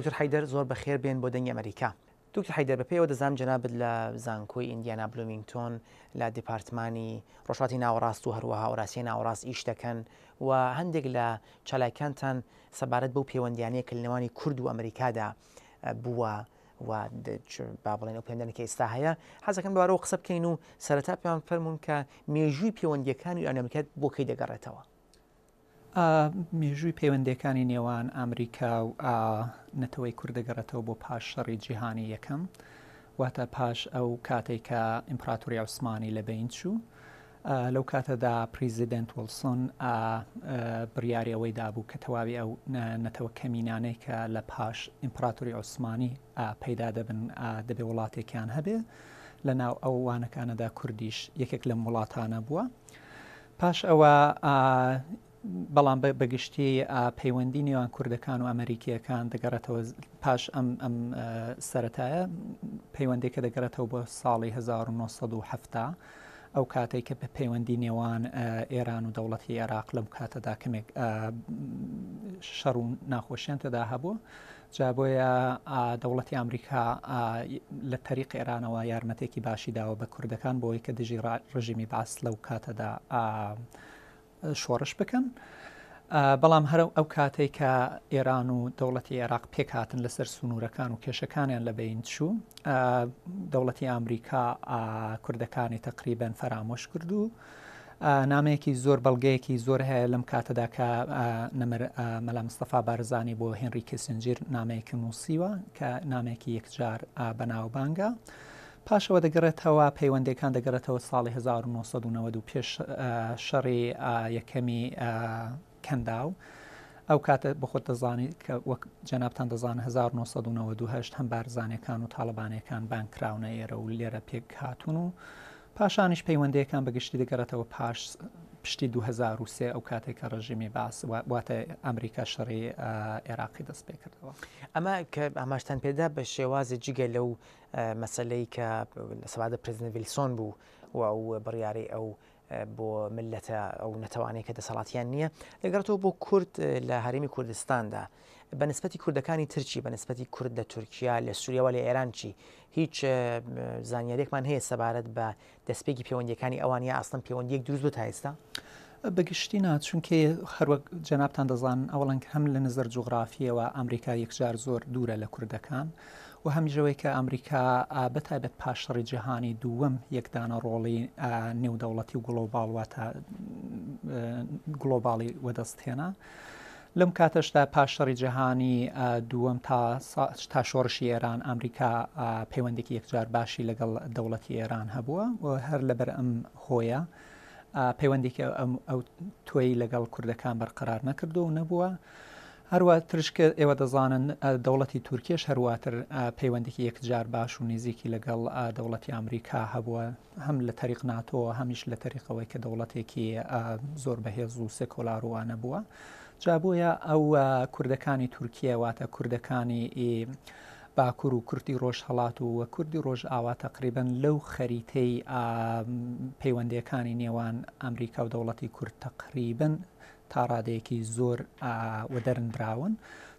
دکتۆر حەیدەر زۆر بەخێر بێن بۆ دەنگی ئەمەریکا. دکتۆر حەیدەر بە پێیەوە دەزانم جەنابت لە زانکۆی ئیندیانا بلومینگتۆن لە دیپارتمانی ڕۆژهەڵاتی ناوەڕاست و هەروەها ئۆراسیای ناوەڕاست ئیش دەکەن و هەندێک لە چالاکیانتان سەبارەت بەو پەیوەندیانەیە کە لە نێوانی کورد و ئەمریکادا بووە و با بڵێن ئەو پەیوەندیانە کە ئێستا هەیە حەزەکەم بەوارەوە قسە بکەین و سەرەتا پێمان فەرمونون کە مێژووی پەیوەندیەکانی ئەمریکا بۆ کەی دەگەڕێتەوە؟ مێژووی پەیوەندیەکانی نێوان ئامریکا و نەتەوەی کورد دەگەڕێتەوە بۆ پاش شەڕی جیهانی یەکەم، واتە پاش ئەو کاتەی کە ئیمپراتۆری عوسمانی لە بەین چوو. لەو کاتەدا پریزیدنت وڵسۆن بڕیاری ئەوەی دابوو کە تەواوی ئەو نەتەوە کەمینانەی کە لە پاش ئیمپراتۆری عوسمانی پەیدا دەبن دەبێ وڵاتێکیان هەبێ. لە ناو ئەو وانەکانەدا کوردیش یەکێک لەم وڵاتانە بووە. پاش ئەوە بەڵام بەگشتی پەیوەندی نێوان کوردەکان و ئەمریکیەکان دەگەڕێتەوە پاش ئەم ئەم سەتایە پەیوەندێکە دەگەڕێتەوە بۆ ساڵی 1970 ئەو کاتێک کە پەیوەندی نێوان ئێران و دەوڵەتی عێراق لەم کاتەدا کەمێک شەڕ و ناخۆشیان تێدا هەبوو جا بۆیە دەوڵەتی ئەمریکا لە تەریق ئێرانەوە یارمەتێکی باشی داوە بە کوردەکان بۆی کە دژی ڕژیمی بەعس لەو کاتەدا شۆڕش بکەن. بەڵام هەر ئەو کاتێک کە ئێران و دەوڵەتی عێراق پێکهاتن لەسەر سنوورەکان و کێشەکانیان لە بین چوو دەوڵەتی ئەمریکا کوردەکانی تقریبن فەرامۆش کرد و نامەیەکی زۆر بەڵگەیەکی زۆر هەیە لەم کاتەدا کە نەمر مەلا مستەفا بارزانی بۆ هێنری کیسنجیر نامەیەکی نووسیوە کە نامەیەکی یەکجار بەناوبانگە. پاشەوە دەگەڕێتەوە پەیوەندەکان دەگەڕێتەوە ساڵی 1990 پێش شەڕی یەکەمی کەنداو ئەو کاتە بەخۆت دەزانیت کە وەک جەنابتان دەزان 1998 هەم بارزانەکان و تاڵەبانەکان بانگ کراونە ئێرە و لێرە پێک هاتوون و پاشانیش پەیوەندییەکان بە گشتی دەگەڕێتەوە پاش پشتی 2003 ئەو کاتێک کە ڕژیمی بەعس واتە ئەمریکا شەڕی عێراقی دەست پێ کردەوە. ئەمە کە ئاماژتان پێدا بە شێوازی جگە لەو مەسەلەی کە سەبارەت بە پرێزیدنت ویلسۆن بوو و ئەو بڕیارەی ئەو بۆ ملەتە ئەو نەتەوانەی کە دەسەڵاتیان نییە دەگەڕێتەوە بۆ کورد لە هەرێمی کوردستاندا بە نسبەتی کوردەکانی ترچی بە نسبەتی کورد لە تورکیا لە سووریاوە لە ئێران چی هیچ زانیاریەکمان هەیە سەبارەت بە دەستپێکی پەیوەندیەکانی ئەوان یا ئەسڵەن پەیوەندیەک دروست بوو تا ئێستا؟ بەگشتی نا چونکێ هەروەک جەنابتان دەزانن ئەوەڵەن هەم لە نظر جوغرافیەوە ئەمریکا یەکجار زۆر دوورە لە کوردەکان و هەمیش ئەوەی کە ئەمریکا بە تایبەت پاش شەڕی جیهانی دووەم یەکدانە ڕۆڵی نێودەوڵەتی و گڵۆباڵ واتە گڵۆباڵی وەدەست هێنا. لەم کاتەشدا پاش شەڕی جیهانی دووەم تا تا شۆڕشی ئێران ئەمریکا پەیوەندێکی یەکجار باشی لەگەڵ دەوڵەتی ئێران هەبووە و هەر لەبەر ئەم هۆیە پەیوەندێکی ئەو تۆی لەگەڵ کوردەکان بەرقەرار نەکردو و نەبووە. هەروا ترش کە ئێوە دەزانن دەوڵەتی تورکیەش هەرواتر پەیوەندێکی یەکجار باش و نیزیکی لەگەڵ دەوڵەتی ئامریکا هەبووە هەم لە تەریق ناتۆ هەمیش لە تەریقەوەی کە دەوڵەتێکی زۆر بەهێز و سێکۆلار و وانە بووە جا بۆیە ئەو کوردەکانی تورکیە واتە کوردەکانی باکوور و کوردی ڕۆژهەڵات و کوردی ڕۆژئاوا تەقریبەن لەو خەریتەی پەیوەندیەکانی نێوان ئەمریکا و دەوڵەتی کورد تەقریبەن تا ڕادەیەکی زۆر وەدەرنراون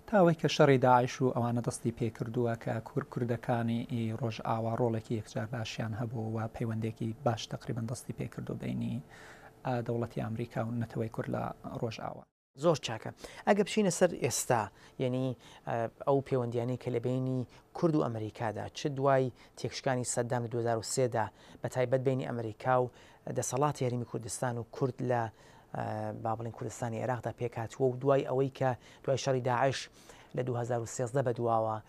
تا ئەوەی کە شەڕی داعش و ئەوانە دەستی پێکردووە کە کورد کوردەکانی ڕۆژئاوا ڕۆڵێکی یەکجار باشیان هەبوو و پەیوەندێکی باش تەقریبەن دەستی پێکردو بینی دەوڵەتی ئەمریکا و نەتەوەی کورد لە ڕۆژئاوا. زۆر چاکە ئەگە بچینە سەر ئێستا یعنی ئەو پەیوەندیانەی کە لە بینی کورد و ئەمریکادا چ دوای تێکشکانی سەدام لە 2003 دا بە تایبەت بینی ئەمریکا و دەسەڵاتی هەرێمی کوردستان و کورد لە با بڵێن کوردستانی عێراقدا پێکهاتووە و دوای ئەوەی کە دوای شەڕی داعش لە 2013 بەدواوە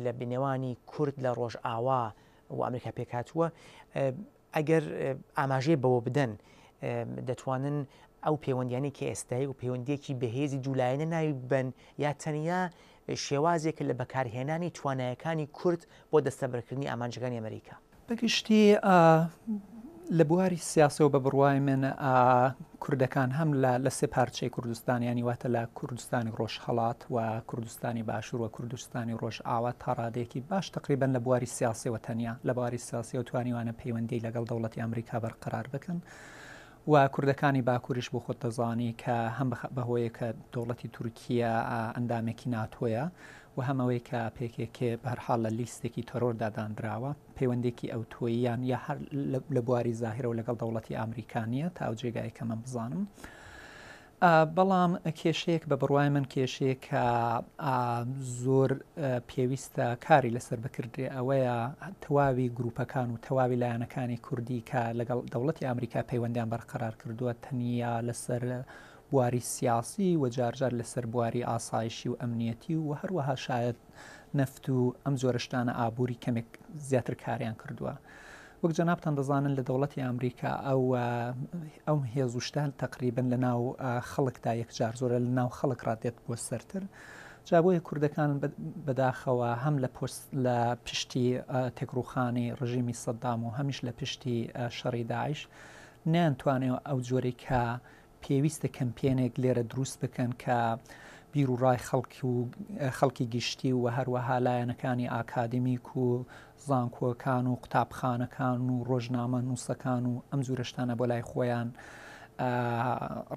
لە بنێوانی کورد لە ڕۆژئاوا و ئەمریکا پێکهاتووە ئەگەر ئاماژەی بەوە بدەن دەتوانن ئەو پەیوەندیانی کە ئێستای و پەیوەندیەکی بەهێزی دوولایەنە ناوی ببەن یا تەنیا شێوازێکە لە بەکارهێنانی توانایەکانی کورد بۆ دەستەبەرکردنی ئامانجەکانی ئەمریکا؟ بەگشتی لە بواری سیاسەوە بە بڕوای من کوردەکان هەم لە لە سێ پارچەی کوردستان ینی واتە لە کوردستانی ڕۆژهەڵات و کوردستانی باشوور و کوردستانی ڕۆژئاوا تا ڕادەیەکی باش تقریبا لە بواری سیاسەوە تەنیا لە بواری سیاسیەوە توانیوانە پەیوەندی لەگەڵ دەوڵەتی ئەمریکا بەرقەرار بکەن و کوردەکانی باکووریش بۆ خۆت دەزانی کە هەم بەهۆیە کە دەوڵەتی تورکیە ئەندامێکی ناتۆیە. و هەم ئەوەی کە PKK بە هەر حاڵ لە لیستێکی تەرۆردا داندراوە پەیوەندێکی ئەوتۆییان یا هەر لە بواری زاهرەوە لەگەڵ دەوڵەتی ئامریکا نییە تا ئەو جێگای کە من بزانم. بەڵام کێشەیەک بە بڕوای من کێشەیەک کە زۆر پێویستە کاری لەسەر بکردرێ ئەوەیە تەواوی گروپەکان و تەواوی لایەنەکانی کوردی کە لەگەڵ دەوڵەتی ئەمریکا پەیوەندیان بەرقەرار کردووە تەنیا لەسەر بواری سیاسی و جارجار لەسەر بواری ئاسایشی و ئەمنیەتی و هەروەها شاید نەفت و ئەم جۆرە شتانە ئابووری کەمێک زیاتر کاریان کردووە. وەک جەنابتان دەزانن لە دەوڵەتی ئەمریکا ئەو ئەو هێز و شتان تەقریبن لە ناو خەڵکدا یەکجار زۆرە لە ناو خەڵک ڕادێت بۆ سەرتر جا بۆیە کوردەکان بەداخەوە هەم لە پۆست لە پشتی تێکڕوخانی ڕژیمی سەدام و هەمیش لە پشتی شەڕی داعش نەیانتوانێ ئەو جۆرەی کە پێویستە کەمپێنێک لێرە دروست بکەن کە بیروڕای خەڵک و خەڵکی گشتی و هەروەها لایەنەکانی ئاکادمیک و زانکۆکان و قوتابخانەکان و ڕۆژنامە نووسەکان و ئەم جورە شتانە بۆ لای خۆیان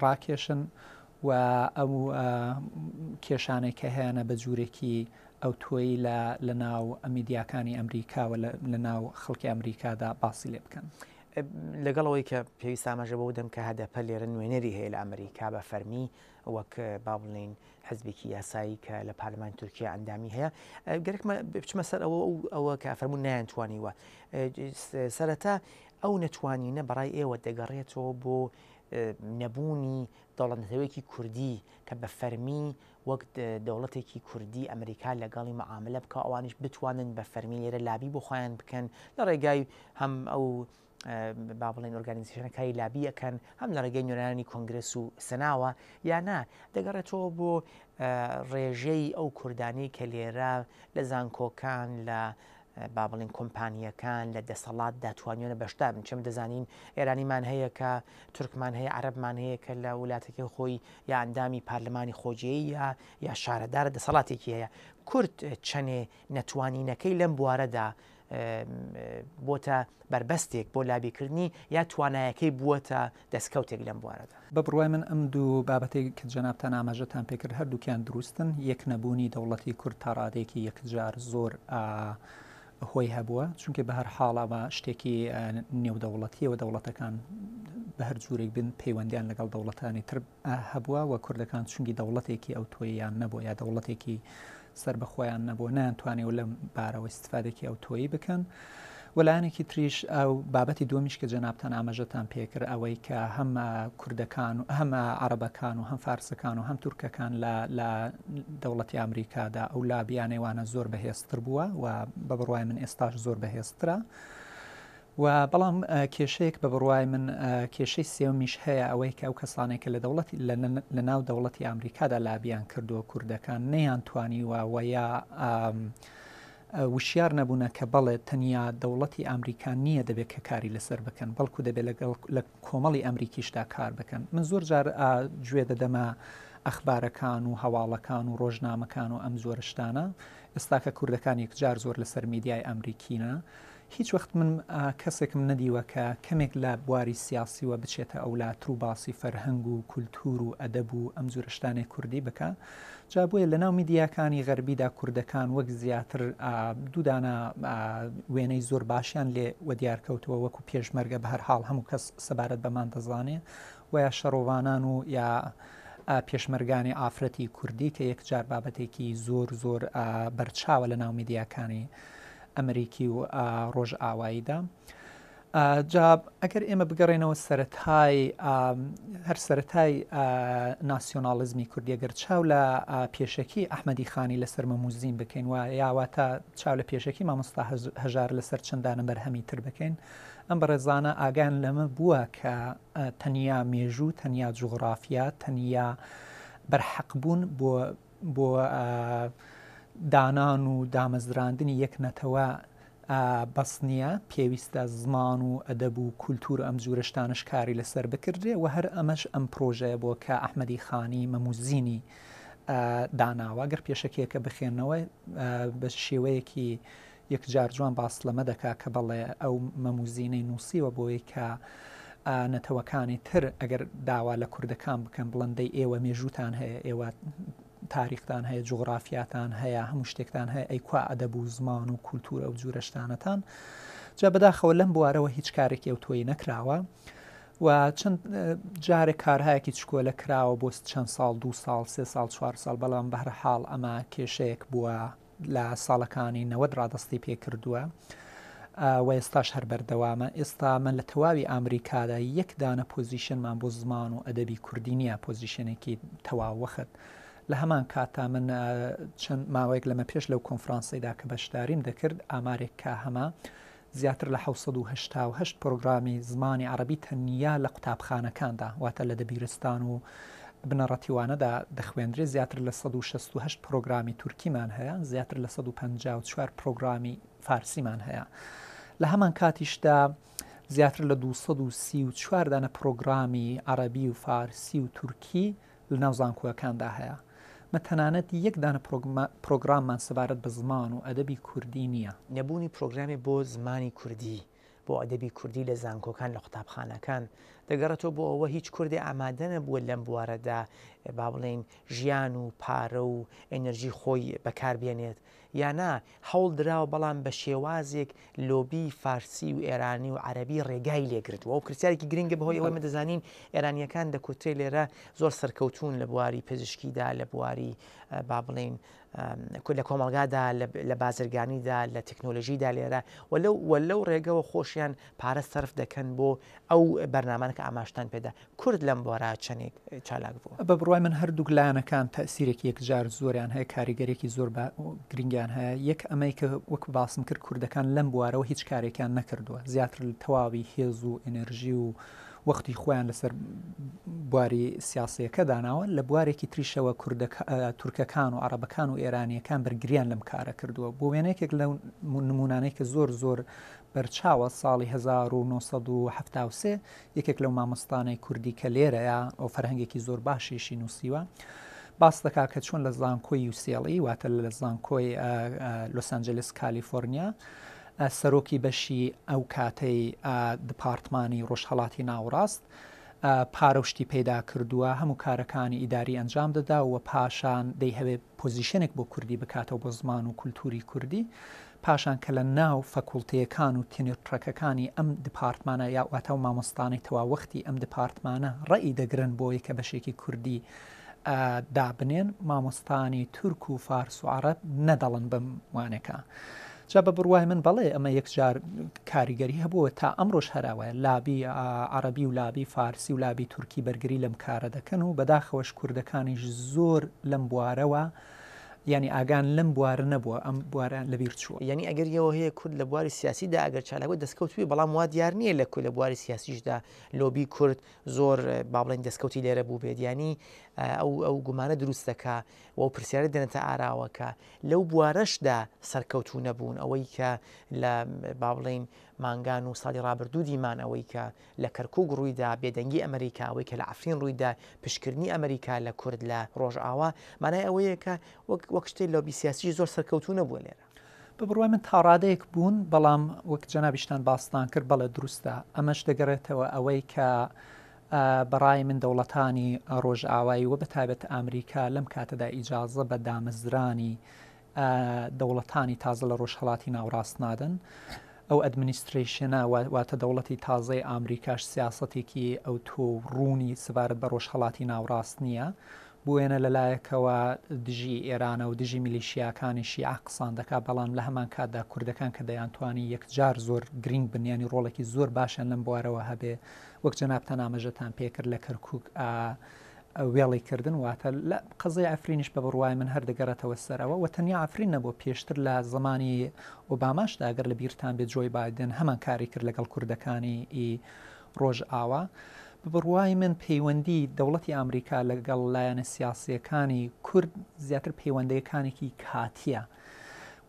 ڕاکێشن و ئەو کێشانەی کە هەیەە بە جورێکی ئەوتۆیی لە لە ناو میدیاکانی ئەمریکا و لە ناو خەڵکی ئەمریکادا باسی لێ بکەن. لەگەڵ ئەوەی کە پێویستە ئاماژە بەوە بدەم کە هەدەپە لێرە نوێنەری هەیە لە ئەمریکا بە فەرمی وەک با بڵێین حزبێکی یاسایی کە لە پەرلەمانی تورکیا ئەندامی هەیە گەرەکمە بچمە سەر ئەوە ئەوە کە فەرموون نەیانتوانیوە سەرەتا ئەو نەتوانینە بەڕای ئێوە دەگەڕێتەوە بۆ نەبوونی دەوڵەت نەتەوەیەکی کوردی کە بە فەرمی وەک دەوڵەتێکی کوردی ئەمریکا لەگەڵی معاملە بکە ئەوانیش بتوانن بە فەرمی لێرە لابی بۆ خۆیان بکەن لە ڕێگای هەم ئەو با بڵێن ئۆرگانیزیشنەکانی لابی ئەکەن هەم لە ڕێگەی نوێنەرانی کۆنگرس و سەناوە یا نا دەگەڕێتەوە بۆ ڕێژەی ئەو کوردانی کە لێرە لە زانکۆکان لە با بڵێن کۆمپانییەکان لە دەسەڵاتدا توانیویانە بەشدار بن، چێمە دەزانین ئێرانیمان هەیە کە تورکمان هەیە عەرەبمان هەیە کە لە ولاتەکەی خۆی یا ئەندامی پارلمانی خۆجێیە یا شارەدارە دەسەڵاتێکی هەیە کورد چەنێ نەتوانینەکەی لەم بوارەدا بۆتە بەربەستێک بۆ لابیکردنی یا توانایەکەی بووەتە دەستکەوتێک لەم بوارەدا. بە بڕوای من ئەم دوو بابەتەی کە جەنابتان ئاماژەتان پێکرد هەردووکیان دروستن، یەک نەبوونی دەوڵەتی کورد تا ڕادەیەکی یەکجار زۆر هۆی هەبووە، چونکە بە هەر حاڵ ئەمە شتێکی نێودەوڵەتییە و دەوڵەتەکان بە هەر جورێک بن پەیوەندیان لەگەڵ دەوڵەتانی تر هەبووە و کوردەکان چونکی دەوڵەتێکی ئەوتۆییان نەبووە یا دەوڵەتێکی سەربەخۆیان نەبووە نەیانتوانیوە لەم بارەوە ئیستفادێکی ئەوتۆیی بکەن و لایەنێکی تریش ئەو بابەتی دووەمیش کە جەنابتان ئاماژەتان پێکرد ئەوەی کە هەم کوردەکان و هەم عەرەبەکان و هەم فارسەکان و هەم تورکەکان لە لە دەوڵەتی ئەمریکادا ئەو لابیانەی وانە زۆر بەهێزتر بووە و بە بڕوای من ئێستاش زۆر بەهێزترە و بەڵام کێشەیەک بە بڕوای من کێشەی سێومیش هەیە ئەوەی کە ئەو کەسانێک کە لە دەوڵەتی لە ناو دەوڵەتی ئەمریکادا لابیان کردووە کوردەکان نەیان توانیوە و یا وشیار نەبوونە کە بەڵێ تەنیا دەوڵەتی ئەمریکا نییە دەبێت کە کاری لەسەر بکەن بەڵکو دەبێت لەگەڵ لە کۆمەڵی ئەمریکیشدا کار بکەن من زۆر جار گوێ دەدەمە ئەخبارەکان و هەواڵەکان و ڕۆژنامەکان و ئەم زۆرە شتانە ئێستا کە کوردەکان یەکجار زۆر لەسەر میدیای ئەمریکینە هیچ وەخت من کەسێکم نەدیوە کە کەمێک لە بواری سیاسیوە بچێتە ئەولاتر و باسی فەرهەنگ و کولتوور و ئەدەب و ئەم جورە شتانەی کوردی بکا. جا بۆیە لەناو میدیاکانی غەربیدا کوردەکان وەک زیاتر دوو دانە وێنەی زۆر باشیان لێ وەدیار کەوتووە وەکو پێشمەرگە بە هەر حاڵ هەموو کەس سەبارەت بەمان دەزانێ و یا شەڕۆڤانان و یا پێشمەرگانی ئافرەتی کوردی کە یەکجار بابەتێکی زۆر زۆر بەرچاوە لەناو میدیاکانی ئەمریکی و ڕۆژئاواییدا. جا ئەگەر ئێمە بگەڕێنەوە سەرەتای هەر سەرەتای ناسیۆناڵزمی کوردی ئەگەر چاو لە پێشەکی ئەحمەدی خانی لەسەر مەموزین بکەین و یاواتە چاو لە پێشەکی مامۆستا هەژار لەسەر چەندانە بەرهەمی تر بکەین ئەم بەڕێزانە ئاگان لەمە بووە کە تەنیا مێژوو تەنیا جوغرافیا تەنیا بەرحەقبوون بۆ بۆ دانان و دامەزراندنی یەک نەتەوە بەس نییە، پێویستە زمان و ئەدەب و کولتوور و ئەم جورە شتانەش کاری لەسەر بکردرێ و هەر ئەمەش ئەم پرۆژەیە بووە کە ئەحمەدی خانی مەموزینی داناوە. گەر پێشەکییەکە بخوێننەوە بە شێوەیەکی یەکجار جوان باس لەمە دەکا کە بەڵێ ئەو مەموزینەی نووسیوە بۆی کە نەتەوەکانی تر ئەگەر داوا لە کوردەکان بکەن بڵێن دەی ئێوە مێژووتان هەیە ئێوە تاریختان هەیە، جوغرافیاتان هەیە، هەموو شتێکتان هەیە، ئەی کوا ئەدەب و زمان و کولتوور ئەو جورە شتانەتان؟ جا بەداخەوە لەم بوارەوە هیچ کارێکی ئەوتۆی نەکراوە و چەند جارێک کارهایەکی چکۆلە کراوە بۆ چەند ساڵ، دوو ساڵ، سێ ساڵ، چوار ساڵ، بەڵام بەهەرحاڵ ئەمە کێشەیەک بووە لە ساڵەکانی 90 ڕا دەستی پێ کردووە و ئێستاش هەر بەردەوامە. ئێستا من لە تەواوی ئامریکادا یەک دانە position مان بۆ زمان و ئەدەبی کوردی نییە، position ێکی تەواو وەخت. لە هەمان کاتا من چەند ماوەیەک لەمە پێش لەو کۆنفرانسەیدا کە بەشداریم دەکرد ئامارێک کە هەمە زیاتر لە 788 پرۆگرامی زمانی عەڕەبی تەنیا لە قوتابخانەکاندا واتە لە دەبیرستان و بنەڕەتیوانەدا دەخوێندرێ، زیاتر لە 168 پرۆگرامی تورکیمان هەیە، زیاتر لە 154 پرۆگرامی فارسیمان هەیە. لە هەمان کاتیشدا زیاتر لە 234 دانە پرۆگرامی عەڕەبی و فارسی و تورکی لەناو زانکۆەکاندا هەیە. مە تەنانەت یەک دانە پرۆگراممان سەبارەت بە زمان و ئەدەبی کوردی نییە. نەبوونی پرۆگرامێ بۆ زمانی کوردی، بۆ ئەدەبی کوردی لە زانکۆکان، لە قوتابخانەکان، دەگەڕێتەوە بۆ ئەوە هیچ کوردێ ئامادە نەبووە لەم بوارەدا با بڵێین ژیان و پارە و ئێنرژی خۆی بەکار بێنێت یا نا هەوڵ دراوە بەڵام بە شێوازێک لۆبی فارسی و ئێرانی و عەرەبی ڕێگای لێ گرتووە. ئەو پرسیارێکی گرنگە بەهۆی ئەوەی ئێمە دەزانین ئێرانییەکان دەکوترێ لێرە زۆر سەرکەوتوون لە بواری پزیشکیدا، لە بواری با بڵێین لە کۆمەڵگادا، لە بازرگانیدا، لە تەکنۆلۆژیدا لێرە و لەو و لەو ڕێگەوە خۆشیان پارە سەرف دەکەن بۆ ئەو بەرنامانە کە ئاماژتان پێدا. کورد لەم بوارە چەندێک چالاک بووە؟ بە بڕوای من هەردووک لایەنەکان تەئسیرێکی یەکجار زۆریان هەیە، کاریگەریەکی زۆر گرنگیان هەیە. یەک ئەمەی کە وەک باسم کرد کوردەکان لەم بوارەوە هیچ کارێکیان نەکردووە، زیاتر تەواوی هێز و ئێنێرژی و وەختی خۆیان لەسەر بواری سیاسیەکە داناوە. لە بوارێکی تریشەوە تورکەکان و عەڕەبەکان و ئێرانیەکان بەرگریان لەم کارە کردووە. بۆ وێنە یەکێک لەو نموونانەی کە زۆر زۆر بەرچاوە ساڵی 1973 یەکێک لەو مامۆستانەی کوردی کە لێرەیە و فەرهەنگێکی زۆر باشیشی نووسیوە باس دەکات کە چۆن لە زانکۆی UCLA واتە لە زانکۆی لۆس ئەنجلس کالیفۆرنیا سەرۆکی بەشی ئەو کاتەی دپارتمانی ڕۆژهەڵاتی ناوەڕاست پارە و شتی پەیدا کردووە هەموو کارەکانی ئیداری ئەنجام دەدا و پاشان دەیهەوێت position ێک بۆ کوردی بکاتەوە بۆ زمان و کولتوری کوردی پاشان کە لە ناو فەکوڵتەیەکان و tenure track ەکانی ئەم دیپارتمانە یا واتە ئەو مامۆستانەی تەواوەختی ئەم دیپارتمانە ڕەئی دەگرن بۆی کە بەشێکی کوردی دابنێن مامۆستانی تورک و فارس و عەڕەب نەدەڵن بەم وانەکە. جا بە بڕوای من بەڵێ ئەمە یەکجار کاریگەری هەبووە تا ئەمڕۆش هەراوایە لابی عەڕەبی و لابی فارسی و لابی تورکی بەرگری لەم کارە دەکەن و بەداخەوەش کوردەکانیش زۆر لەم بوارەوە یانی ئاگان لەم بوارە نەبووە ئەم بوارەیان لەبیر چووە. یانی ئەگەری ئەوە هەیە کورد لە بواری سیاسیدا ئەگەر چالاک بێت دەستکەوت بێ بەڵام وا دیار نییە لە لە بواری سیاسیشدا لۆبی کورد زۆر با بڵێین دەستکەوتی لێرە بووبێت یانی ئەو ئەو گومانە دروست دەکا و ئەو پرسیارە دێنێتە ئاراوە کە لەو بوارەشدا سەرکەوتوو نەبوون ئەوەی کە لە با بڵێین مانگان و ساڵی ڕابردوو دیمان ئەوەی کە لە کەرکوک ڕوویدا، بێدەنگی ئەمریکا، ئەوەی کە لە عەفرین ڕوویدا، پشتکردنی ئەمریکا لە کورد لە ڕۆژئاوا، مانای ئەوەیە کە وەک وەک شتێ لۆبی سیاسیش زۆر سەرکەوتوو نەبووە لێرە. بە بڕوای من تاڕادەیەک بوون، بەڵام وەک جەنابیشتان باستان کرد بەڵێ دروستە، ئەمەش دەگەڕێتەوە ئەوەی کە بە ڕای من دەوڵەتانی ڕۆژئاوایی و بە تایبەت ئامریکا لەم کاتەدا ئیجازە بە دامەزرانی دەوڵەتانی تازە لە ڕۆژهەڵاتی ناوڕاست نادەن. ئەو administration ە واتە دەوڵەتی تازەی ئامریکاش سیاسەتێکی ئەوتۆ و ڕوونی سەبارەت بە ڕۆژهەڵاتی ناوڕاست نییە. بۆ وێنە لە لایەکەوە دژی ئێرانە و دژی میلیشیاکانی شیعە قسان دەکا، بەڵام لە هەمان کاتدا کوردەکان کە دەیانتوانی یەکجار زۆر گرینگ بن یانی ڕۆڵێکی زۆر باشیان لەم بوارەوە هەبێ وەک جەنابتان ئاماژەتان پێکرد لە کەرکووک وێڵی کردن واتە لە قەزیەی عەفرینیش بە بڕوای من هەر دەگەڕێتەوە سەر ئەوە و تەنیا عەفرین نەبووە پێشتر لە زەمانی ئۆباماشدا گەر لە بیرتان بێت جۆی بایدن هەمان کاری کرد لەگەڵ کوردەکانی ئی ڕۆژئاوا بە بڕوای من پەیوەندی دەوڵەتی ئامریکا لەگەڵ لایەنە سیاسیەکانی کورد زیاتر پەیوەندەکانێکی کاتیە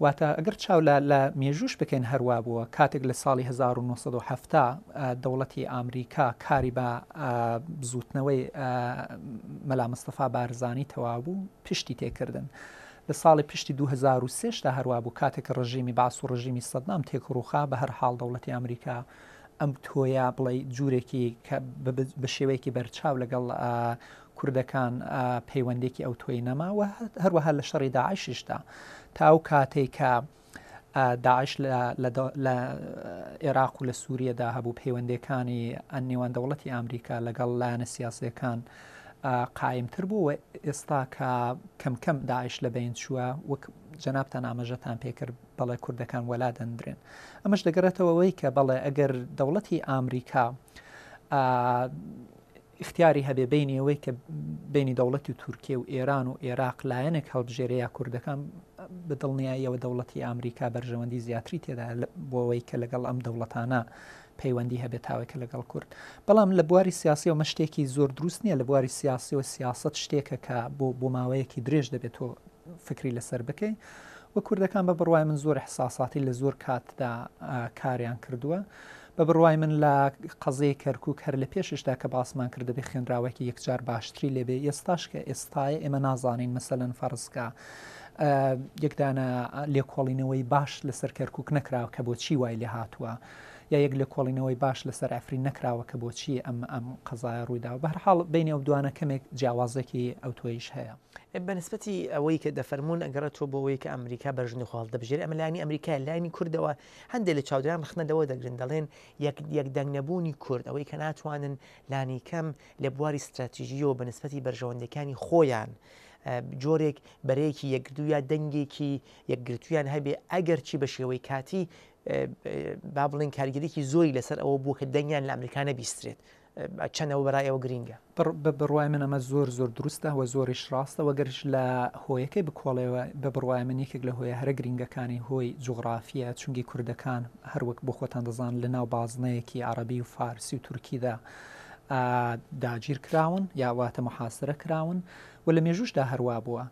واتە ئەگەر چاو لە لە مێژووش بکەین هەر وا بووە، کاتێک لە ساڵی 1970 دەوڵەتی ئامریکا کاری بە بزووتنەوەی مەلا مستەفا بارزانی تەواو بوو پشتی تێکردن. لە ساڵی پشتی 2003 دا هەروا بوو کاتێک ڕژیمی بەعس و ڕژیمی سەدام تێکڕووخا بە هەر حاڵ دەوڵەتی ئامریکا. ئەم تۆیە بڵێ جوورێکی کە بە شێوەیەکی بەرچاو لەگەڵ کوردەکان پەیوەندێکی ئەو تۆی نەما و هەروەها لە شەڕی داعشیشدا تا ئەو کاتێک کە داعش لە عێراق و لە سووریەدا هەبوو پەیوەندەکانی نێوان دەوڵەتی ئەمریکا لەگەڵ لایەنە سیاسەکان قایمتر بوو و ئێستا کە کەم کەم داعش لە بین چووە وەک جەنابتان ئاماژەتان پێکرد بەڵێ کوردەکان وەلا دەندرێن ئەمەش دەگەڕێتەوە ئەوەی کە بەڵێ ئەگەر دەوڵەتی ئامریکا ئیختیاری هەبێ بینی ئەوەی کە بینی دەوڵەتی تورکیە و ئێران و ئێراق لایەنێک هەڵبژێرێ یا کوردەکان بە دڵنیاییەوە دەوڵەتی ئامریکا بەرژەوەندی زیاتری تێدا بۆ ئەوەی کە لەگەڵ ئەم دەوڵەتانە پەیوەندی هەبێت تاوەی کە لەگەڵ کورد بەڵام لە بواری سیاسیەوە مە شتێکی زۆر دروست نییە لە بواری سیاسیەوە سیاست شتێکە کە بۆ بۆ ماوەیەکی درێژ دەبێت تۆ فکری لەسەر بکەی و کوردەکان بە بڕوای من زۆر احساساتی لە زۆر کاتدا کاریان کردووە بە بڕوای من لە قەزیەی کەرکوک هەر لە پێششدا کە باسمان کرد دەبێ خوێنراوەکی یەکجار باشتری لێبێ ئێستاش کە ئێستایە ئێمە نازانین مەسەلەن فەرزکە یەک دانە لێکۆڵینەوەی باش لەسەر کەرکک نەکراوە کە بۆچی وای لێ هاتووە یا یەک لێکۆڵینەوەی باش لەسەر ئەفرین نەکراوە کە بۆچی ئەم ئەم قەزایە ڕوویداوە بەهەرحاڵ بینی ئەو دوانە کەمێک جیاوازێکی ئەوتۆیش هەیە. بە نسبەتی ئەوەی کە دەفەرموون ئەگەڕێتەوە بۆ ئەوەی کە ئەمریکا بەرژەوەندی خۆ هەڵدەبژێرێ ئەمە لایەنی ئەمریکایە لایەنی کوردەوە هەندێک لە چاودێران ڕەخنە لەوە دەگرن دەڵێن یەک یەک دەنگ نەبوونی کورد ئەوەی کە ناتوانن لانیکەم لە بواری ستراتیژییەوە بە نسبەتی بەرژەوەندیەکانی خۆیان جۆرێک بەرەیەکی یەکگرتوو یا دەنگێکی یەکگرتوویان هەبێ ئەگەرچی بە شێوەی کاتی با بڵێن کاریگەریی زۆری لەسەر ئەوە بوو کە دەنگیان لە ئەمریکا نەبیسترێت چەند ئەوە بەرای ئێوە گرینگە؟ بە بڕوای من ئەمە زۆر زۆر دروستە و زۆریش ڕاستە و گەرش لە هۆیەکەی بکۆڵێەوە بە بڕوای من یەکێک لە هۆیە هەرە گرینگەکانی هۆی جوغرافیە چونگی کوردەکان هەر وەک بۆ خۆتان دەزان لە ناو بازنەیەکی عەڕەبی و فارسی و تورکیدا داگیر کراون یا واتە محاسرە کراون و لە مێژووشدا هەروا بووە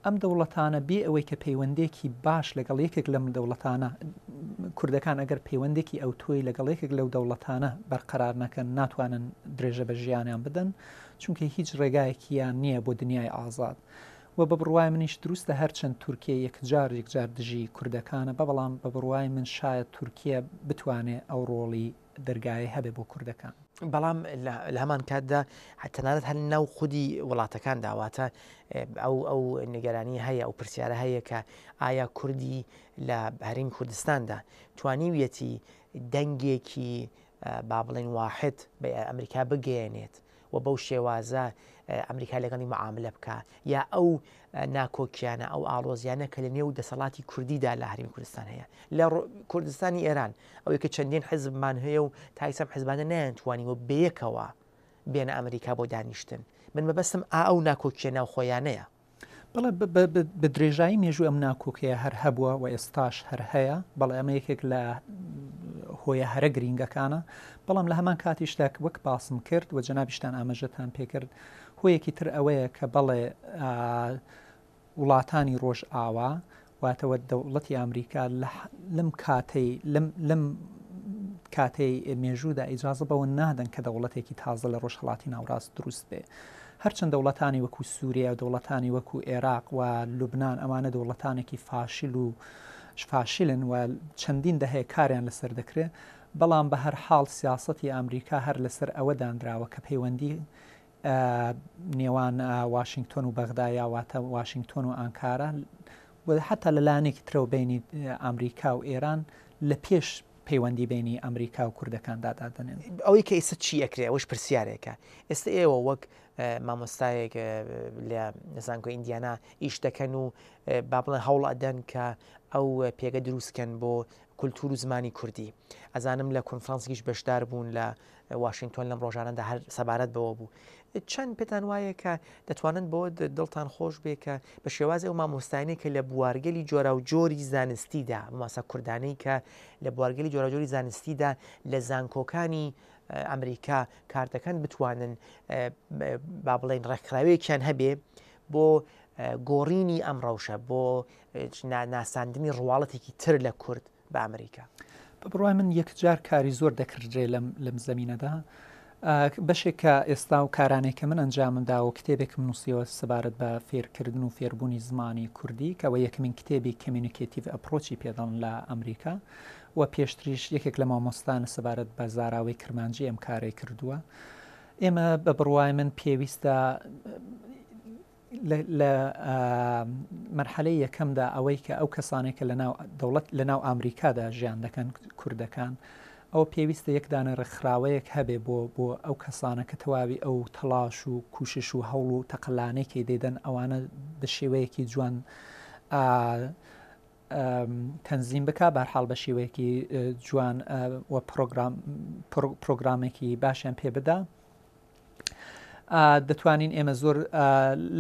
ئەم دەوڵەتانە بێ ئەوەی کە پەیوەندێکی باش لەگەڵ یەکێک لەم دەوڵەتانە، کوردەکان ئەگەر پەیوەندێکی ئەوتۆی لەگەڵ یەکێک لەو دەوڵەتانە بەرقەرار نەکەن ناتوانن درێژە بە ژیانیان بدەن، چونکە هیچ ڕێگایەکیان نییە بۆ دنیای ئازاد. و بە بڕوای منیش دروستە هەرچەند تورکیە یەکجار یەکجار دژی کوردەکانە بەڵام بە بڕوای من شایەد تورکیە بتوانێ ئەو ڕۆڵی دەرگایەی هەبێ بۆ کوردەکان. بەڵام لە هەمان کاتدا تەنانەت هەر ناو خودی وڵاتەکاندا واتە ئەو ئەو نیگەرانی هەیە ئەو پرسیارە هەیە کە ئایا کوردی لە هەرێمی کوردستاندا توانیویەتی دەنگێکی با بڵێن واحد بە ئەمریکا بگەیەنێت و بەو شێوازە ئەمریکا لەگەڵی معاملە بکا یا ئەو ناکۆکیانە ئەو ئاڵۆزیانە کە لە نێو دەسەڵاتی کوردیدا لە هەرێمی کوردستان هەیە لە کوردستانی ئێران ئەوەی کە چەندین حزبمان هەیە و تایسەم حزبانە نەیانتوانیوە بەیەکەوە بێنە ئەمریکا بۆ دانیشتن من مەبەستم ئا ئەو ناکۆکیە ناوخۆیانەیە. بەڵێ بە درێژایی مێژوو ئەم ناکۆکیە هەر هەبووە و ئێستاش هەر هەیە، بەڵێ ئەمە یەکێک لە هۆیە هەرە گرینگەکانە، بەڵام لە هەمان کاتیشدا وەک باسم کرد و جەنابیشتان ئاماژەتان پێکرد هۆیەکی تر ئەوەیە کە بەڵێ وڵاتانی ڕۆژئاوا واتەوە دەوڵەتی ئامریکا لەم کاتەی لەم کاتەی مێژوودا ئیجازە بەوە نادەن کە دەوڵەتێکی تازە لە ڕۆژهەڵاتی ناوڕاست دروست بێ. هەرچەند دەوڵەتانی وەکو سووریا و دەوڵەتانی وەکو ئێراق و لوبناان ئەمانە دەوڵەتانێکی فاشل و فاشلن و چەندین دەهەیە کاریان لەسەر دەکرێت بەڵام بە هەر حاڵ سیاسەتی ئەمریکا هەر لەسەر ئەوە دانراوە کە پەیوەندی نێوان واشینگتۆن و بەغدا یا واتە واشینگتۆن و ئانکارا و حتا لە لایەنێکی ترەوە بینی ئەمریکا و ئێران لە پێش پەیوەندی بینی ئەمریکا و کوردەکاندا دادەنێن. ئەوەی کە ئێستا چی ئەکرێ ئەوەش پرسیارێکە ئێستا ئێوە وەک مامۆستایەک لە زانکۆی ئیندیانا ئیش دەکەن و با بڵێن هەوڵ ئەدەن کە ئەو پێگە دروستکەن بۆ کولتور و زمانی کوردی ئەزانم لە کۆنفرانسێکیش بەشدار بوون لە واشنگتۆن لەم ڕۆژانەدا هەر سەبارەت بەوە بوو چەند پێتان وایە کە دەتوانن بۆ دڵتان خۆش بێ کە بە شێوازی ئەو مامۆستایانەی کە لە بوارگەلی جۆراوجۆری زانستیدا مامۆستا کوردانەی کە لە بوارگەلی جۆراوجۆری زانستیدا لە زانکۆکانی ئەمریکا کار دەکەن بتوانن با بڵێن ڕێکخراوێکیان هەبێ بۆ گۆڕینی ئەم ڕەوشە بۆ ناساندنی ڕواڵەتێکی تر لە کورد بە ئەمریکا. بە بڕوای من یەکجار کاری زۆر دەکردرێ لەم لەم زەمینەدا. بەشێک کە ئێستا و کارانێک کە من ئەنجامم داوە کتێبێکم نووسیەوە سەبارەت بە فێرکردن و فێربوونی زمانی کوردی کەەوە یەکەمین کتێبی communicative approach ی پێدەڵن لە ئەمریکا. و پێشتریش یەکێک لە مامۆستانە سەبارەت بە زاراوەی کرمانجی ئەم کارەی کردووە. ئێمە بە بڕوای من پێویستە لە مەرحەلەی یەکەمدا ئەوەی کە ئەو کەسانێک کە لە ناو دەوڵەت لە ناو ئامریکادا ژیان دەکەن کوردەکان ئەوە پێویستە یەک دانە ڕێکخراوەیەک هەبێ بۆ بۆ ئەو کەسانە کە تەواوی ئەو تەڵاش و کوشش و هەوڵ و تەقەلانەی کەی دەیدەن ئەوانە بە شێوەیەکی جوان تەنزیم بکا بەرحاڵ بە شێوەیەکی جوان و پرۆگرام پرۆگرامێکی باشیان پێ بدا دەتوانین ئێمە زۆر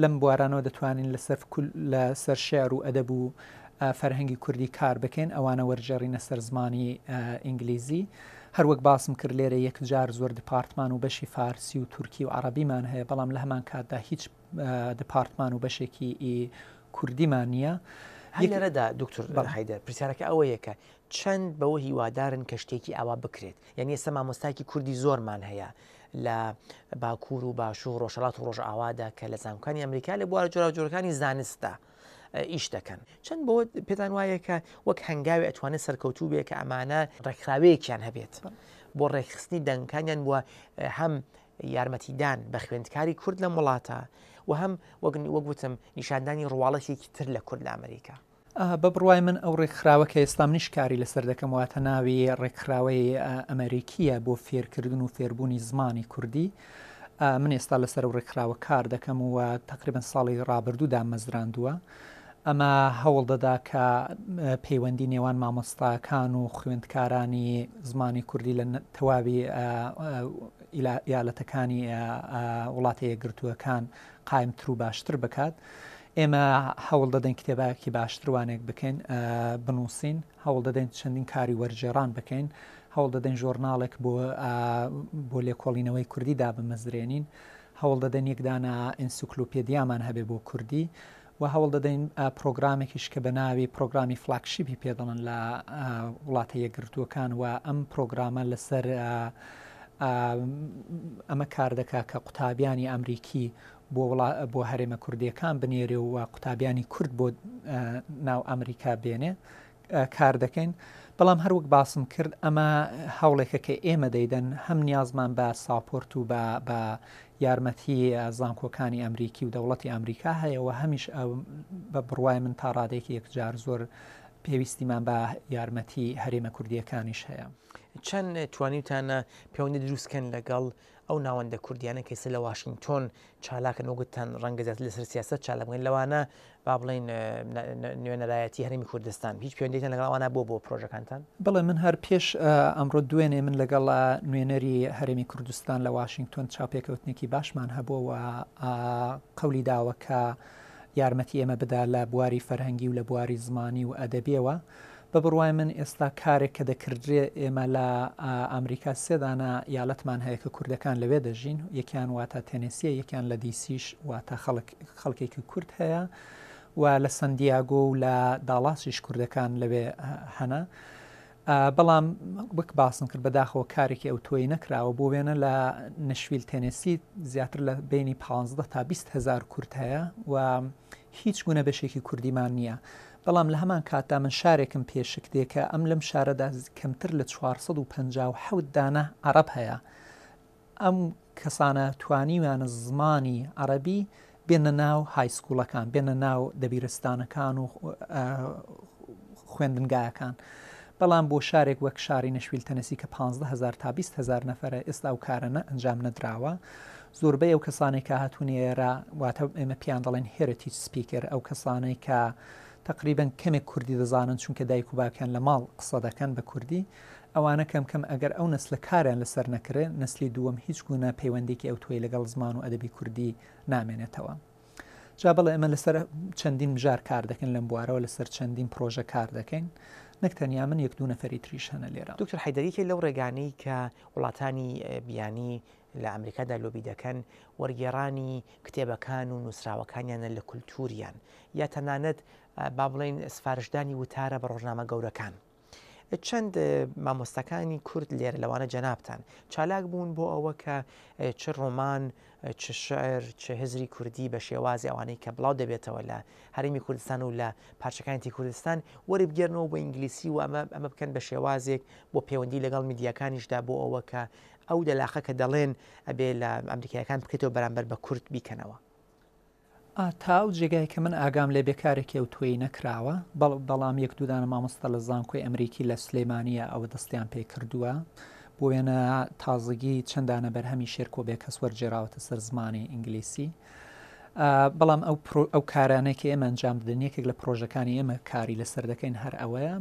لەم بوارانەوە دەتوانین لەسەر لەسەر شعر و ئەدەب و فەرهەنگی کوردی کار بکەین ئەوانە وەرگێڕینە سەر زمانی ئینگلیزی هەروەک باسم کرد لێرە یەکجار زۆر دیپارتمان و بەشی فارسی و تورکی و عەڕەبیمان هەیە بەڵام لە هەمان کاتدا هیچ دیپارتمان و بەشێکی ئی کوردیمان نییە. هەر لێرەدا دکتۆر حەیدەر پرسیارەکە ئەوەیە کە چەند بەوە هیوادارن کە شتێکی ئاوا بکرێت یعنی ئێستا مامۆستایەکی کوردی زۆرمان هەیە لە باکوور و باشوور ڕۆژهەڵات و ڕۆژئاوادا کە لە زانکۆکانی ئەمریکا لە بوارە جۆراوجۆرەکانی زانستدا ئیش دەکەن چەند بۆ پێتان وایە کە وەک هەنگاوی ئەتوانێت سەرکەوتوو بێ کە ئەمانە ڕێکخراوەیەکیان هەبێت بۆ ڕێکخستنی دەنگەکانیان بووە هەم یارمەتیدان بە خوێندکاری کورد لەم وڵاتە و هەم وەک وەک وتم نیشاندانی ڕواڵەتێکی تر لە کورد لە ئەمریکا. بە بڕوای من ئەو ڕێکخراوە کە ئێستا منیش کاری لەسەر دەکەم واتە ناوی ڕێکخراوەی ئەمەریکییە بۆ فێرکردن و فێربوونی زمانی کوردی من ئێستا لەسەر ئەو ڕێکخراوە کار دەکەم و تقریبا ساڵی ڕابردوو دامەزراندووە ئەمە هەوڵ دەدا کە پەیوەندی نێوان مامۆستاکان و خوێندکارانی زمانی کوردی لە تەواوی ئیالەتەکانی وڵاتە یەکگرتووەکان قایمتر و باشتر بکات. ئێمە هەوڵ دەدەین کتێبایەکی باشتر وانێک بکەین بنووسین، هەوڵ دەدەین چەندین کاری وەرگێڕان بکەین، هەوڵ دەدەین ژۆرناڵێک بۆ بۆ لێکۆڵینەوەی کوردی دابمەزرێنین، هەوڵ دەدەین یەک دانە ئینسیکلۆپێدیامان هەبێ بۆ کوردی و هەوڵ دەدەین پرۆگرامێکیش کە بە ناوی پرۆگرامی flagship ی پێ دەڵێن لە وڵاتە یەکگرتووەکان و ئەم پرۆگرامە لەسەر ئەمە کار دەکا کە قوتابیانی ئەمریکی بۆ بۆ هەرێمە کوردیەکان بنێرێ و قوتابیانی کورد بۆ ناو ئەمریکا بێنێ کار دەکەین بەڵام هەروەک باسم کرد ئەمە هەوڵێکە کە ئێمە دەیدەن هەم نیازمان بە support و بە بە یارمەتی زانکۆکانی ئەمریکی و دەوڵەتی ئەمریکا هەیە و هەمیش بە بڕوای من تا ڕادێکی یەکجار زۆر پێویستیمان بە یارمەتی هەرێمە کوردیەکانیش هەیە. چەند توانیوتانە پەیوەندی دروستکەن لەگەڵ ئەو ناوەندە کوردیانە کە ئێستا لە واشنگتۆن چالاکن وەک گوتتان ڕەنگە زیاتر لەسەر سیاسەت چالاک بن لەوانە با بڵێین نوێنەرایەتی هەرێمی کوردستان هیچ پەیوەندیتان لەگەڵ ئەوانە بۆ بۆ پرۆژەکانتان؟ بەڵێ من هەر پێش ئەمڕۆ دوێنێ من لەگەڵ نوێنەری هەرێمی کوردستان لە واشنگتۆن چاوپێکەوتنێکی باشمان هەبوو و قەولی داوە کە یارمەتی ئێمە بدا لە بواری فەرهەنگی و لە بواری زمانی و ئەدەبیەوە بە بڕوای من ئێستا کارێک کە دەکردرێ ئێمە لە ئامریکا سێ دانە ئیالەتمان هەیە کە کوردەکان لەوێ دەژین یەکیان واتە تێنێسیە یەکیان لە دیسیش واتە خەڵک خەڵکێکی کورد هەیە و لە سەندیاگۆ و لە داڵاسیش کوردەکان لەوێ هەنە بەڵام وەک باسم کرد بەداخەوە کارێکی ئەو تۆی نەکراوە بۆ وێنە لە نشویل تێنێسی زیاتر لە بینی 15 تا 20 هزار کورد هەیە و هیچ گونە بەشێکی کوردیمان نییە بەڵام لە هەمان کاتدا من شارێکم پێ شک دێ کە ئەم لەم شارەدا کەمتر لە 457 دانە عەڕەب هەیە. ئەم کەسانە توانیویانە زمانی عەڕەبی بێنە ناو high school ەکان، بێنە ناو دەبیرستانەکان و خوێندنگایەکان. بەڵام بۆ شارێک وەک شاری نەشویل تەنەسی کە 15 هەزار تا 20 هەزار نەفەرە ئێستا ئەو کارە نە ئەنجام نەدراوە. زۆربەی ئەو کەسانەی کە هاتوونە ئێرە واتە ئێمە پێیان دەڵێن heritage speaker ئەو کەسانەی کە تەقریبەن کەمێک کوردی دەزانن چونکە دایک و باوکیان لە ماڵ قسە دەکەن بە کوردی ئەوانە کەم کەم ئەگەر ئەو نەسلە کاریان لەسەر نەکرێ نەسلی دووەم هیچ گونە پەیوەندێکی ئەوتۆی لەگەڵ زمان و ئەدەبی کوردی نامێنێتەوە. جا بەڵێ ئێمە لەسەر چەندین مژار کار دەکەین لەم بوارەوە لەسەر چەندین پرۆژە کار دەکەین نەک تەنیا من یەک دوو نەفەری تریش هەنە لێرە. دکتۆر حەیدەر یەکێک لەو ڕێگانەی کە وڵاتانی بیانی لە ئەمریکادا لۆبی دەکەن وەرگێڕانی کتێبەکان و نووسراوەکانیانە لە کولتووریان یا تەنانەت با بڵێین سفارشدانی وتارە بە ڕۆژنامە گەورەکان. چەند مامۆستاکانی کورد لێرە لەوانە جەنابتان چالاک بوون بۆ ئەوە کە چ ڕۆمان چ شعر چ هزری کوردی بە شێوازی ئەوانەی کە بڵاو دەبێتەوە لە هەرێمی کوردستان و لە پارچەکانی تری کوردستان وەریبگێرنەوە بۆ ئینگلیسی و ئەمە ئەمە بکەن بە شێوازێک بۆ پەیوەندی لەگەڵ میدیاکانیشدا بۆ ئەوە کە ئەو دەلاقە کە دەڵێن ئەبێ لە ئەمریکایەکان بکرێتەوە بەرامبەر بە کورد بیکەنەوە. تا ئەو جێگای کە من ئاگام لێ بێ کارێکی ئەوتۆی نەکراوە، بەڵام یەک دوو دانە مامۆستا لە زانکۆی ئەمریکی لە سلێمانییە ئەوە دەستیان پێ کردووە. بۆ وێنە تازگی چەند دانە بەرهەمی شێرکۆ بێکەس وەرگێراوەتە سەر زمانی ئینگلیسی. بەڵام ئەو ئەو کارانەی کە ئێمە ئەنجام دەدەین یەکێک لە پرۆژەکانی ئێمە کاری لەسەر دەکەین هەر ئەوەیە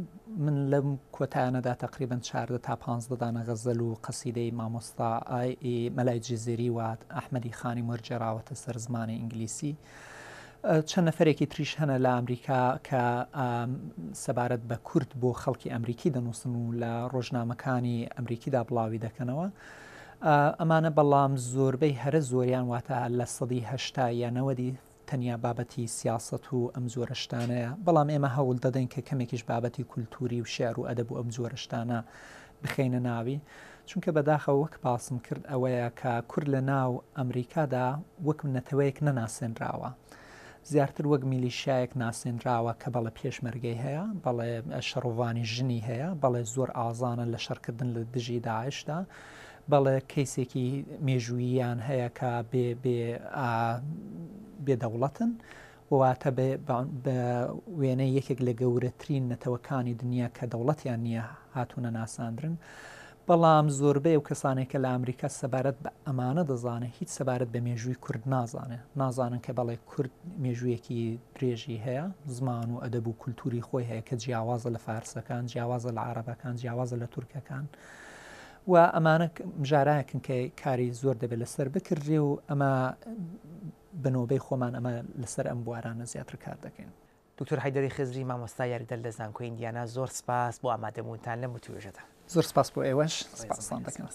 من لەم کۆتایانەدا تقریبا چاردە تا پانزدە دانە غەزەل و قەسیدەی مامۆستا مەلای جزیری و ئەحمەدی خانی وەرگێڕاوەتە سەر زمانی ئینگلیسی چەند نەفرێکی تریش هەنە لە ئەمریکا کە سەبارەت بە کورد بۆ خەڵکی ئەمریکی دەنووسن و لە ڕۆژنامەکانی ئەمریکیدا بڵاوی دەکەنەوە ئەمانە بەڵام زۆربەی هەرە زۆریان واتە 80% یا نەوەدی تەنیا بابەتی سیاسەت و ئەم جۆرە شتانەیە، بەڵام ئێمە هەوڵ دەدەین کە کەمێکیش بابەتی کولتووری و شیعر و ئەدەب و ئەم جۆرە شتانە بخەینە ناوی، چونکە بەداخەوە وەک باسم کرد ئەوەیە کە کورد لە ناو ئەمریکادا وەک نەتەوەیەک نەناسێنراوە، زیاتر وەک میلیشیایەک ناسێنراوە کە بەڵێ پێشمەرگەی هەیە، بەڵێ شەڕڤانی ژنی هەیە، بەڵێ زۆر ئازانە لە شەڕکردن لە دژی داعشدا، بەڵێ کەیسێکی مێژووییان هەیە کە بێ بێ بێ دەوڵەتن واتە بە وێنەی یەکێک لە گەورەترین نەتەوەکانی دنیا کە دەوڵەتیان نییە هاتوونە ناساندرن بەڵام زۆربەی ئەو کەسانێک کە لە ئەمریکا سەبارەت بە ئەمانە دەزانێت هیچ سەبارەت بە مێژووی کورد نازانێت نازانن کە بەڵێ کورد مێژوویەکی درێژی هەیە زمان و ئەدەب و کولتوری خۆی هەیە کە جیاوازە لە فارسەکان جیاوازە لە عربەکان جیاوازە لە تورکەکان و ئەمانە مژارایەکن کە کاری زۆر دەبێت لەسەر بکردرێ و ئەمە بە نۆبەی خۆمان ئەمە لەسەر ئەم بوارانە زیاتر کار دەکەین. دکتۆر حەیدەری خزری مامۆستای یاریدەر لە زانکۆی ئیندیانا زۆر سپاس بۆ ئامادەبوونتان لەم وتووێژەدا. زۆر سپاس بۆ ئێوەش، سپاستان دەکەم.